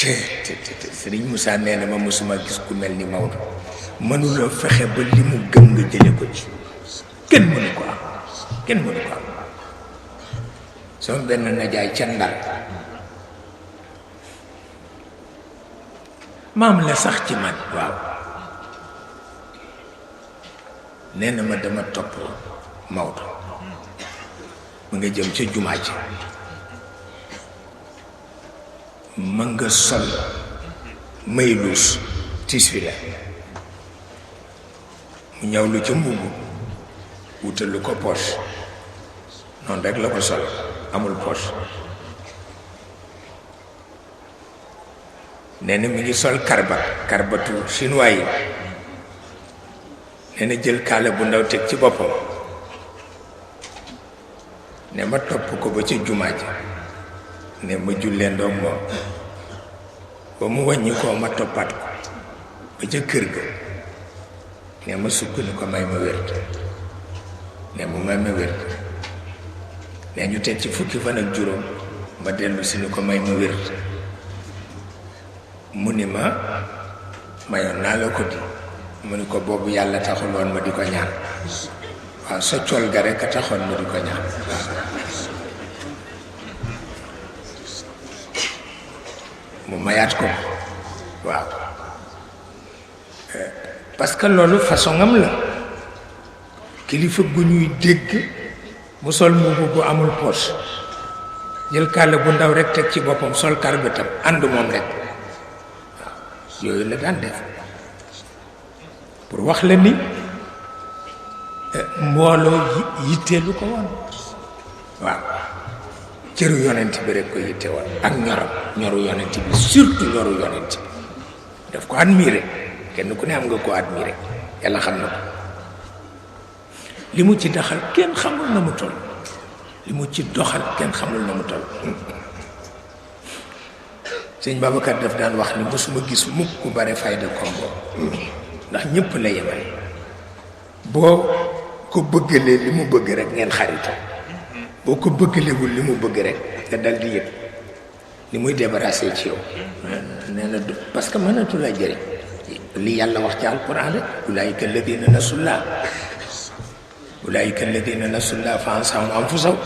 Sëriñ Moussa nee na ma mosuma gis ku mel ni Maodo mënuloo fexe ba li mu gëm nga jële ko ci kenn mënu ko am kenn mënu ko am sama benn najaay ca Ndar maam la sax ci man waaw nee na ma dama topp Maodo mu nga jëm ca jumaa ji ma nga sol may luus tissu la mu ñëw lu ca mbubb wutal lu ko poche noonu rek la ko sol amul poche nee na mi ngi sol karbatu chinois yi nee na jël kaala bu ndaw teg ci boppam ne ma topp ko ba ca jumaa ji ne ma jullee ndoom moom ba mu wàññi koo ma toppaat ko ba ca kër ga ne ma sukk ni ko may ma wér ne mu may ma wér ne ñu teg ci fukki fan ak juróom ma dellu si ni ko may ma wér mu ni ma mayoon naa la ko di mu ni ko boobu yàlla taxul woon ma di ko ñaan waaw sa col ga rek a taxoon ma di ko ñaan mu mayaat ko waaw parce que loolu façon am la kilifa gu ñuy dégg mu sol mbubu bu amul poche jël kàlla bu ndaw rek teg ci boppam sol karbetam ànd moom rek waaw yooyu la daan def pour wax la ni mbooloo yitteelu ko woon waaw cëru yonent bi rek ko yitte woon ak ñoru yonent bi surtout ñoru yonent bi daf ko admiré kenn ku ne am nga ko admiré yàlla xam na ko li mu ci daxal kenn xamul na mu toll li mu ci doxal kenn xamul na mu toll sëñ Babacar daf daan wax ni mosuma gis mukk ku bare fayda kombo ndax ñëpp la yemal boo ko bëggalee li mu bëgg rek ngeen xarito boo ko bëggalewul li mu bëgg rek nga dal di yëg li muy débarrassé ci yow nee na du parce que mënatu la jëriñ li yàlla wax ci alquran rek ulaayika alladina nasullaa fa ansahum anfusahum